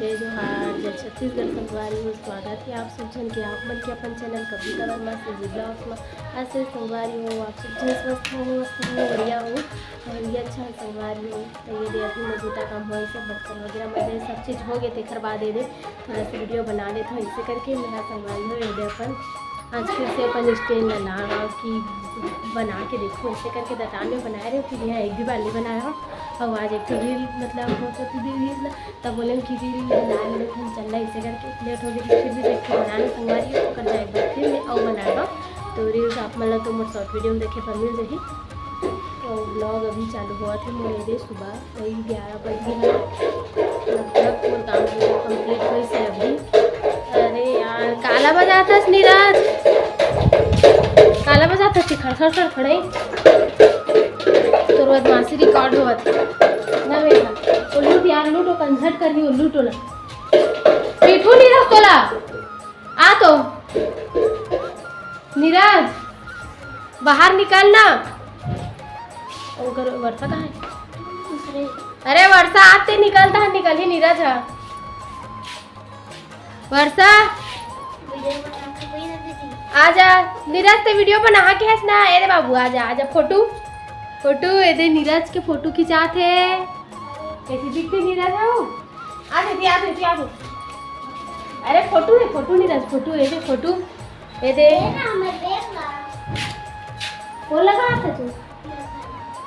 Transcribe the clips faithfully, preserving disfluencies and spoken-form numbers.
जय जोहार, जय छत्तीसगढ़ संगवारी हो। स्वागत हे आप सब झन के, आप मन के अपन चैनल कविता वर्मा से जी ब्लॉग्स में। आशा हे संगवारी हो, आप सब झन स्वस्थ हो, मस्त हो, बढ़िया हो। और ये अच्छा हे संगवारी हो। तो ये दे अभी मैं गोटा काम होए से बर्तन वगैरह मजे सब चीज़ हो गए, तेकर बाद ये दे थोड़ा सा वीडियो बना लेत हूँ। ऐसे करके मेरा संगवारी हो, ये दे अपन आज फिर से अपन स्टैंड ला लाव कि बना के देखो। ऐसे करके दतान में बनाए रहे, फिर यहाँ एक भी बार नहीं बनाया। और आज एक तो रील, मतलब, हो तो रील ना, तब बोले कि रील बनाए में हम चल रहा, ऐसे करके लेट हो गई, फिर भी देख के बनाना संगवारी हो, तो कर जाए एक बार फिर मैं और बनाए। तो रील्स आप मतलब तो मोर शॉर्ट वीडियो में देखे पर मिल जाही। तो ब्लॉग अभी चालू हुआ थे मोर, ये दे सुबह वही ग्यारह बज गए हैं। लगभग मोर काम पूरा कंप्लीट होइस हे अभी। अरे यार, काला बजाथस नीरज, काला बजाथस, खड़ खड़ खड़ खड़े। तोर बदमाशी रिकॉर्ड होवत हे ना बेटा। वो लूट यार, लूट, वो कंसर्ट कर रही हो, लूट ना। पीठू नीरज तोला, आ तो। नीरज, बाहर निकल ना। ओकर वर्षा कहाँ है? अरे वर्षा, आते निकलता है, निकल ही नीरज है। वर्षा, आजा। नीरज, ते वीडियो बना के हस ना? ए दे बाबू, आजा, आजा। फोटो, फोटो, ए दे नीरज के फोटो खिंचात हे। कैसी दिखती नीरज है वो? आ दे, आ दे, आ दे। अरे फोटो है, फोटो नीरज, फोटो, ए दे फोटो। ए दे। ए ना, हमर बैग ला। वो लगा था तू?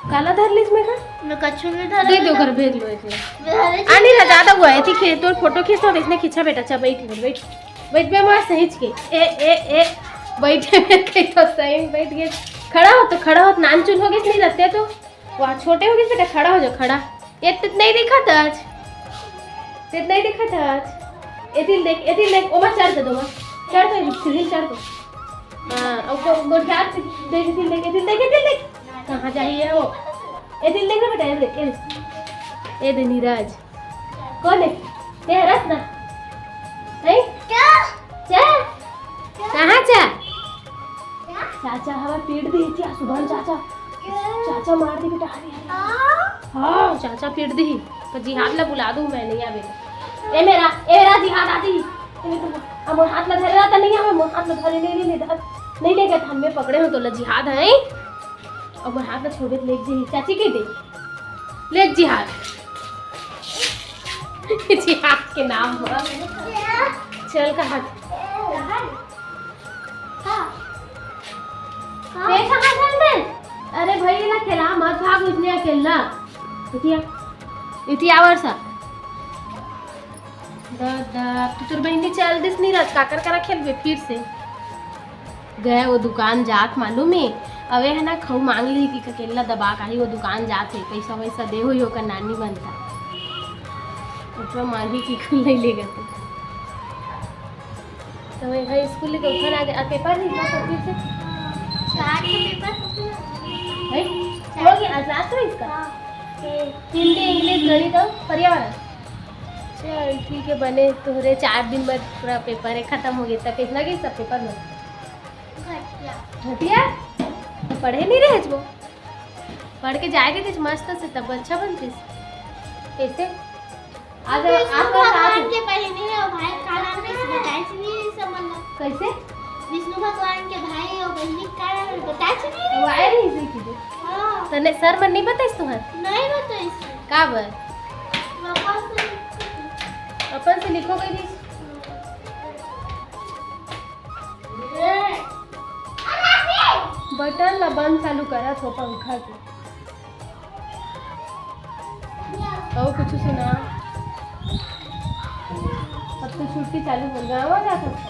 काला धर लिस में का? मैं कछु नहीं धर दे दो कर भेज लो इसे। अरे आ नहीं ना, ज्यादा हुआ है, ठीक है, तो फोटो खींच तो इसने खींचा बेटा, अच्छा बैठ, बैठ, बैठ बे मार सहिज के। ए, ए, ए, बैठे में कहीं तो सही में बैठ गए। खड़ा हो तो खड़ा हो, नानचुन हो गए, नहीं रहते तो। वाह, छोटे हो गए बेटा, खड़ा हो जाओ, खड़ा। ये तित नहीं दिखा था आज, तित नहीं दिखा था आज। ए दिल देख, ए दिल देख, ओमा चढ़ दे दो, ओमा चढ़ दो, सीढ़ी चढ़ दो। हाँ, अब गो-, गोठियात देख, दिल देख, दिल देख, दिल देख। कहाँ जाइए वो? ए दिल देख ना बेटा, ए देख, ए देख। ए दे नीरज। कौन है? तेरा रस ना? हैं? क्या? चा? क्या? कहाँ चा? क्या? चाचा हवा पीट दी थी सुबह चाचा। क्या? चाचा मार दी बेटा, अरे, अरे। हाँ? हाँ, चाचा पीट दी। तो जिहाद ला बुला दूँ मैं, नहीं आवे। ए मेरा, ए मेरा जिहाद आ दी। ए मेरा, अब मोर हाथ ला धरे रहता नहीं आवे, मोर हाथ ला धरे नहीं, नहीं, नहीं, धर। नहीं लेके था, मैं पकड़े हूँ तो ला जिहाद है। अब मोर हाथ ला छोड़े तो लेके जी, चाची की दे। ले जिहाद। जिहाद के नाम हुआ। चल कहा। हाँ। हाँ। ये कहाँ चल दे? अरे भाई, ना खेला, मत भाग उसने अकेला। इतिया, इतिया वर्षा। दादा, अब तो तोर बहिनी चल दिस नीरज, काकर करा खेलबे फिर से? गए वो दुकान जात मालूम हे, अवे है ना खऊ मांग ली कि ककेला दबा काही वो दुकान जात हे, पैसा वैसा दे हुई ओकर नानी बनता। ओकरा मांगी कि कुल नहीं लेगा तो। तो मैं भाई स्कूल लेके उठन आ गया, पेपर लिखा तो फिर से। चार के पेपर। भाई, हो गया, आज लास्ट है इसका? हाँ। हिंदी, इंग्लिश, गणित और पर्यावरण। चल ठीक है, बने तोहरे चार दिन बाद पूरा पेपर है, खत्म हो गया। तब कितना गई सब पेपर में? घटिया। घटिया? तो पढ़े नहीं रहे वो, पढ़ के जाए देते मस्त से, तब अच्छा बनतीस। कैसे? आज विष्णु आज का भगवान साथ के बहिनी है, और भाई का नाम है, बताए नहीं सब मतलब। कैसे? विष्णु भगवान के भाई और बहिनी का नाम है, बताए नहीं। वो आए नहीं सीखी दे। हाँ। तने सर मन नहीं बताइस तुहर? नहीं बताइस। का बर? अपन से, अपन से लिखो गई थी। बटन ला बंद चालू करत हो पंखा के। और कुछ सुना? अब तो छुट्टी चालू हो गया, आ जा सकता।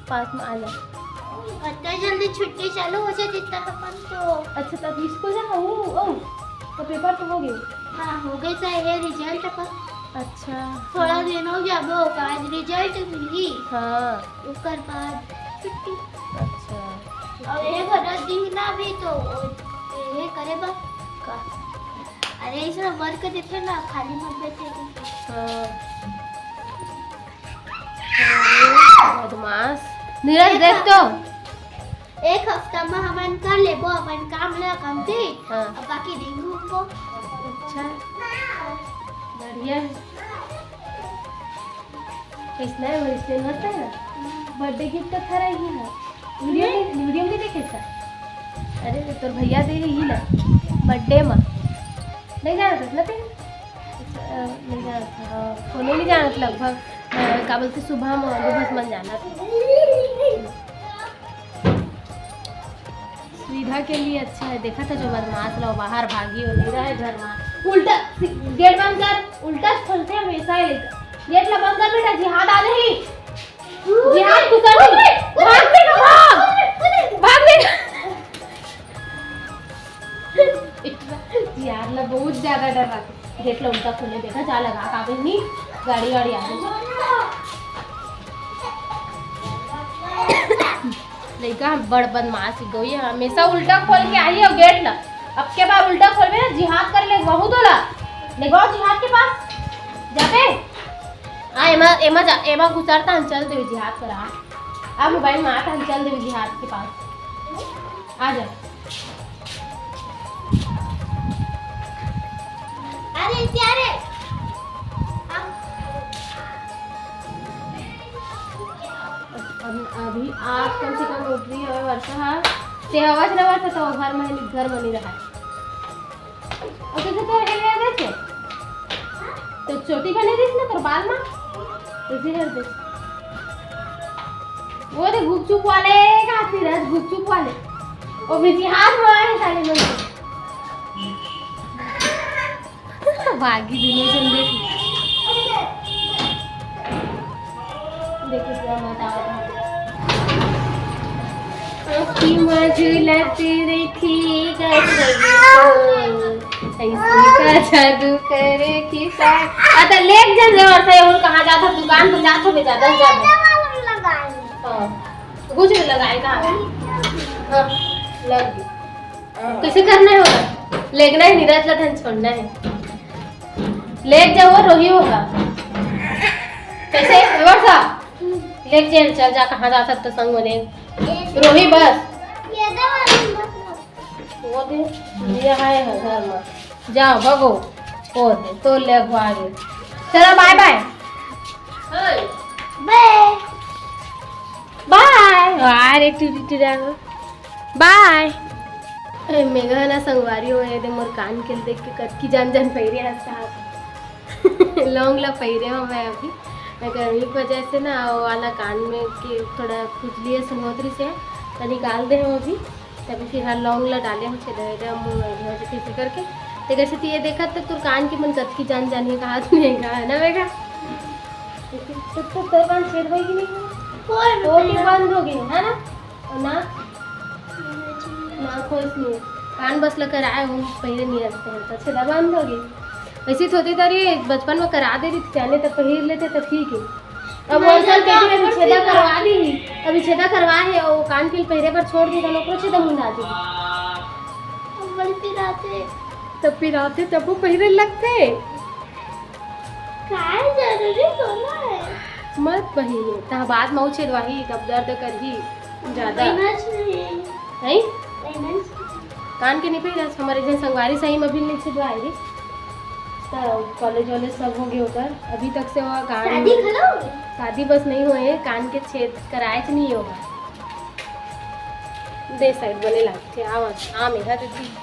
पास में आ जा। इतना जल्दी छुट्टी चालू हो जाए जितना अपन तो। अच्छा, तब इसको जा, ओ, ओ, तो पेपर तो हो गए। हाँ, हो गए, तो ये रिजल्ट अपन। अच्छा। थोड़ा दिन हो गया वो, आज रिजल्ट मिली। हाँ। ओकर बाद छुट्टी। अच्छा। और एक हफ्ता दिन ना भी तो ये करे बा। का? अरे, इसमें वर्क देते ना, खाली मत देते। हाँ। अरे, बदमाश। नीरज, देख तो। एक हफ्ता में हमन कर लेबो अपन काम ला complete, हाँ। अब बाकी देंगे उनको। अच्छा। ये कैसना है, वही स्टाइल मस्त है ना। बर्थडे गिफ्ट तो था रही है। वीडियो में, वीडियो में देखे था। अरे, तोर भैया दे ही ला बर्थडे में। नहीं जाना था ना तेरे? अ, नहीं जाना था, हाँ, फोन नहीं जाना था लगभग। अ, का बोलते, सुबह में वो बस मन जाना था। सुविधा के लिए अच्छा है। देखा था जो बदमाश ला बाहर भागी हो, नहीं रहा है घर में। उल्टा गेट बंद कर, उल्टा खोलते हमेशा है। गेट ला बंद कर बेटा, जिहाद आ रही। जिहाद तू कर। भाग बेटा, भाग। भाग बेटा। जिहाद ला बहुत ज्यादा डर लगथे। गेट ला उल्टा खोले, देखा जा लगा का बहनी, गाड़ी वाड़ी आ गई। लइका बड़ बदमाश ही गई है, हमेशा उल्टा खोल के आई है गेट ला। अब के बार उल्टा खोलबे ना, जिहाद कर ले वहू तोला। ले गो जिहाद के पास जाबे। आ एमा, एमा जा, एमा गुजरता हम चल देबे जिहाद करा। आ मोबाइल में आता हम चल देबे जिहाद के पास। आ जा। अरे, क्या रे? अब, अभी आज कम से कम उठ रही है वर्षा, हाँ। ते आवाज ना वर्षा तो घर में, घर में नहीं रहा। और तुझे तो हेल दे छे। तो चोटी बने रही ना तोर बाल में, इसे हेल दे। वो दे गुपचुप वाले का आती रह, गुपचुप वाले। वो भी जिहाद में आए साले में। भागी दुनिया चल देखी। देखो क्या मत आओ। की मजुलत देखी गई तो ऐसी का जादू करे कि सा-, आ, तो लेके जा रे, और से और कहाँ जाता, दुकान पे जात होबे, ज्यादा से ज्यादा। हाँ, कुछ नहीं लगाए का। हाँ, लग गई। कैसे करना है होगा? लेगना है, निरज ला धन छोड़ना है। लेके जाओ, रोही होगा। कैसे? वर्षा? लेके चल, चल जा, कहाँ जा सकते संग में ले। रोही बस। वो दे, ये है, है घर में। जाओ, भगो। वो दे, तो ले अगवा गए। चलो, बाय बाय। बाय। बाय। अरे, टूटी टूटा। बाय। ए, मेघा ना संगवारी हो, ये दे मोर कान के देख के कतकी जान जान पहिरे हंसता। लौंग ला पहिरे हो मैं अभी। मैं गर्मी की वजह से ना वो वाला कान में के थोड़ा खुजली है, सुनोतरी से, तो निकाल दे हो अभी। तभी फिलहाल लौंग ला डाले हो छेदा, एदा मुंह में हो जैसे करके। ते कैसे तो ये देखा तो तोर कान के मन कतकी जान जान है, कहा तू नहीं कहा है ना मेघा? तो, तो, तो तोर कान छेद होई कि नहीं हो? कोई वो भी तो नहीं। बंद हो गई है ना? और ना, ना खोस नहीं। कान बस ला कराए हो, पहले नहीं रखते हैं, तो छेदा बंद हो गई। ऐसी तो होती तारी, बचपन में करा देती थी, जाने तो पहिर लेते तो ठीक है। अब नहीं, वर्षा नहीं, के दिन नहीं, छेदा नहीं। करवा दी, अभी छेदा करवा है, वो कान के पहिरे पर छोड़ दी, तो ओकरो छेदा मुंडा दी। अब वही पिराते। तब पिराते, तब वो पहिरे लगते। काय जरूरी सोना है? मत पहिरे, तह बाद में छेदवाही, तब दर्द करही ज्यादा। पहिरना चाहिए। नहीं? पहिरना चाहिए। कान के नहीं पहिरा, हमारे जन संगवारी सही में भी नहीं छेदवाए रे। तो कॉलेज वॉलेज सब हो गए ओकर, अभी तक से वो कान शादी खलो? शादी बस नहीं हुए, कान के छेद कराए च नहीं होगा। दे साइड बने लागथे, आवा, आ मेघा दीदी।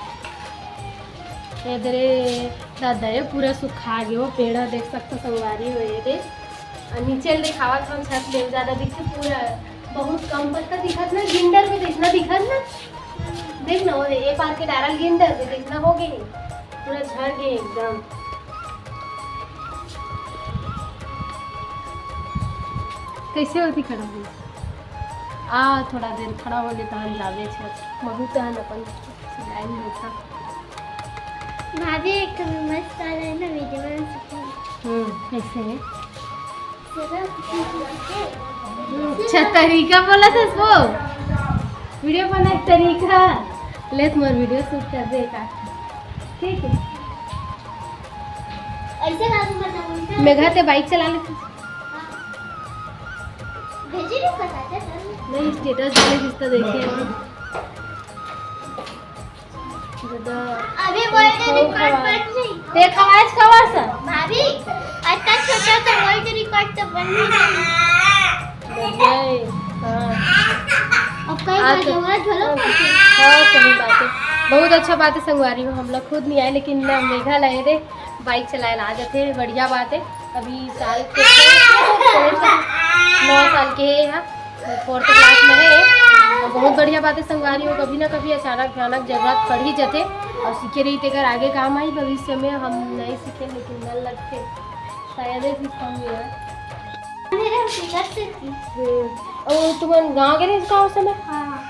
ए दे रे दादा, ये पूरा सुखा गए वो पेड़, देख सकते संगवारी हो ये दे। और नीचे ले दिखावा था छत ले, ज्यादा दिखते पूरा, बहुत कम पत्ता दिखत ना, गिंडर में तो इतना दिखत ना। देख ना, वो ये पार के डारल गिंडर में तो इतना हो गए, पूरा झड़ गए एकदम। कैसे होती खड़ा हुई? आ, थोड़ा देर खड़ा हो ले, तहन जाबे छत। महू तहन अपन सिलाई में बैठा। भाभी, एक ठो मस्त आ रहा है ना, वीडियो बना सकते हैं। हम्म, कैसे है? जरा कुछ अच्छा तरीका बोला था वो, वीडियो बनाए के तरीका। ले तुम्हारा वीडियो शूट कर दे का, ठीक है? ऐसे लालू करना बोलता है। मेघा ते बाइक चला लेते। हाँ। भेजी नहीं पता था सर। नहीं, स्टेटस डाले जिसका देखे हैं। दादा, अभी बोल दे, तो रिकॉर्ड खवा-, बन गई। ते खवाए खवा सा। भाभी, बढ़िया है। हाँ। अब कई आज बार तो जरूरत झलक पड़ती है। हाँ, सही बात है। बहुत अच्छा बात है संगवारी हो, हम लोग खुद नहीं आए, लेकिन ना मेघा लाए रे, बाइक चलाए ला आ जाते, बढ़िया बात है। अभी साल के नौ साल के है, फोर्थ क्लास में है। तो बहुत बढ़िया बात है संगवारी हो, कभी ना कभी अचानक भयानक जरूरत पड़ ही जाते, और सीखे रही तेकर आगे काम आई। भविष्य में हम नहीं सीखे, लेकिन मन लगते शायद ही सीखा हुआ। मेरे हम टिकट से थी। हम्म। और तुमन गाँव गए रहे गाँव समय? हाँ।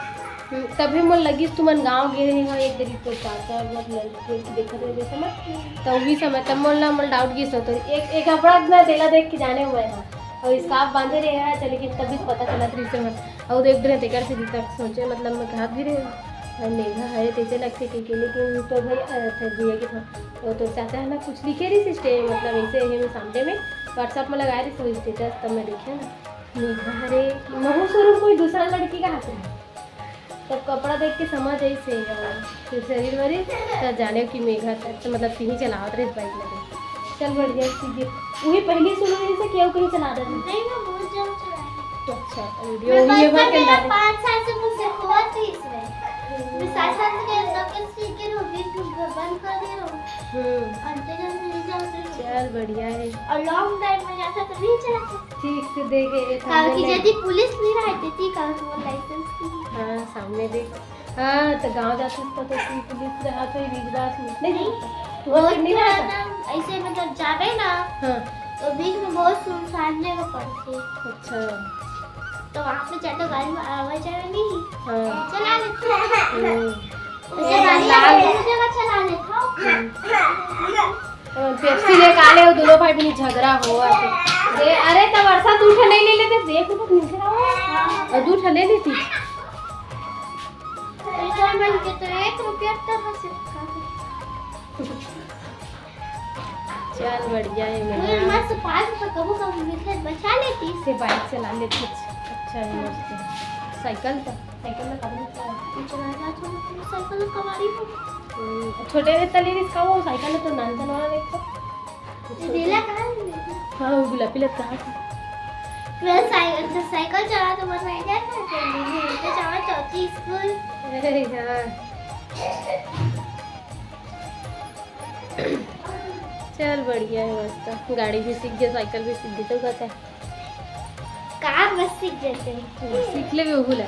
हम्म, तभी मोर लगिस तुमन गाँव गए रहे हो, एक दिन तो चाचा मतलब लड़की देखत रहे समय, तो वही समय तब मोला मोला डाउट गिस हो, तो एक एक अपराध ना तेला देख के जाने हुए हैं। और इसका आप बांधे रहे हैं, चलिए कि तभी पता चला रही से मत। और एक दिन तेकर से तक सोचे, मतलब मैं कहत भी रहे, और मेघा है तैसे लगते कि, कि लेकिन तो भाई, अ, थे भैया के था, वो तो चाचा है ना, कुछ लिखे रही सिस्टर, मतलब ऐसे ही मैं सामने में WhatsApp में लगा रही थी स्टेटस, तब मैं देखे ना, मेघा हरे कि महू स्वरूप कोई दूसरा लड़की का हाथ में। तब कपड़ा देख के समझ आई से, अ, फिर शरीर मरी, तब जाने कि मेघा तक, मतलब तीन ही चलावत रहे बाइक लगे। चल बढ़िया, सीधे वही पहली शुरू हुई से कि अउ कहीं चला देते? नहीं, मैं बहुत जल्द चलाई। अच्छा, वीडियो मैं वही है बचपन भर के में अंदर। पाँच साल से मुझसे हुआ थी इसमें। मैं सात साल के अंदर के सीख के वो बीच में बंद कर दे रहा हूँ। हम्म। अंते जब नहीं जाते हैं। चल बढ़िया है। और लॉन्ग ड्राइव में जाता तो नहीं चलाता। ठीक से देखे ये काल की सामने। यदि पुलिस नहीं रहती थी, काल की वो लाइसेंस थी। हाँ, सामने देख। हाँ, तो गाँव जाते तो, तो पुलिस रहा तो ये बीच बात नहीं, नहीं नहीं। जाता। तू वो वहाँ नहीं थोड़ा रहता? सा ऐसे मतलब जावे ना, हाँ। तो बीच में बहुत सुनसान जगह पड़ती। अच्छा। तो वहाँ पे ज्यादा गाड़ी में आवा जावा नहीं। हाँ। चला लेते हैं। हम्म। उसे गाड़ी लाल में जगह चला लेता हूँ। हम्म। पेप्सी लेके आ ले, वो दोनों भाई बहन झगड़ा हो। अरे, अरे, तब वर्षा दू ठो नहीं ले लेते, एक रुपये मिलते रहो। और दू ठो ले लेती। इधर मन के तो एक रुपया तो हंस रखा है। चल, बढ़िया है। पूरे मेरा मस्त पाँच रुपये कबू कबू मिलते, बचा लेती। से बाइक चला लेती। अच्छा है, मस्त है। साइकिल तो, साइकिल में कभी नहीं चला। चला जा, छोटे साइकिल कबाड़ी में। हम्म, छोटे रहता ले इसका वो साइकिल तो नान चलवा ले तो। रेला कहाँ है? हाँ, वो गुलाबी लगता है। मैं साइकिल, तो साइकिल चला तो मजा आ जाता है, तो लेके जाओ चौथी स्कूल। अरे हाँ। चल, बढ़िया है, मस्त। गाड़ी भी सीख गया, साइकिल भी सीख गया, तो कहता है। कार बस सीख जाते हैं। सीख ले भी हुला।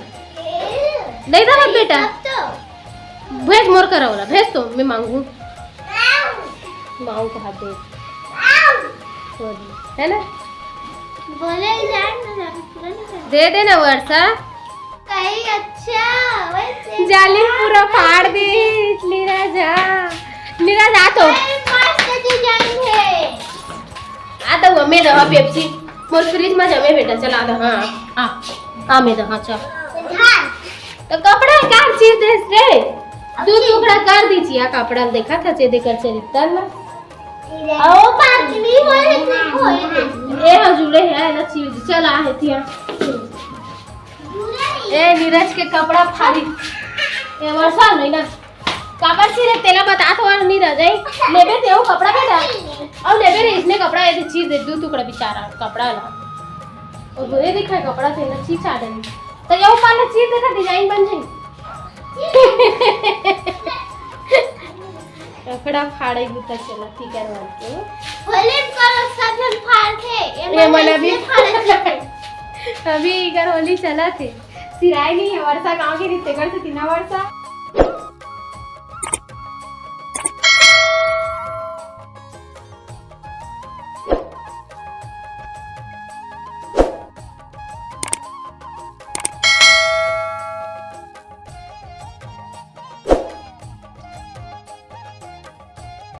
नहीं था मत बेटा। तब तो। भेज मोर करा वाला, भेज तो मैं मांगू। मांगू कहा दे। Sorry, है ना? बोले ही जाए ना, पूरा नहीं करना। दे देना वर्षा। कहीं अच्छा, वैसे जाली पूरा फाड़ दी, नीरज, हाँ। नीरज, आ तो। अरे, मस्त डिजाइन है। आ तो, हमें दो पेप्सी, मोर फ्रिज में जमे बेटा, चला दो, हाँ, आ, आ, मैं दो, हाँ, चल। तो कपड़ा का चीज दे रे, दू टुकड़ा कर दीजिए कपड़ा, देखा था, चेदे कर चरित्र ना। ओ, पार्क नहीं हो रही, नहीं हो रही। ए, हाँ, जुड़े हैं ना चीज, चला है तिया। ए, नीरज के कपड़ा फाड़ी। ए, वर्षा नहीं ना। काबर सी रे, तेला बता तो और नीरज, ए? लेबे ते वो कपड़ा बेटा। और लेबे रे, इसने कपड़ा, ये चीज दे, दू टुकड़ा बेचारा कपड़ा ला। और ये दिखा कपड़ा, तेला चीज आ गई। तो ये ऊपर ले चीज देखा, डिजाइन बन जाए। कपड़ा फाड़े गुता चला, ठीक है, मार के। होली करो, सब जन फाड़ के। ये ये मन मन अभी इसलिए फाड़े थे। अभी इकर होली चला थे। सिराय नहीं है, वर्षा गाँव के रिश्ते घर से तीना वर्षा।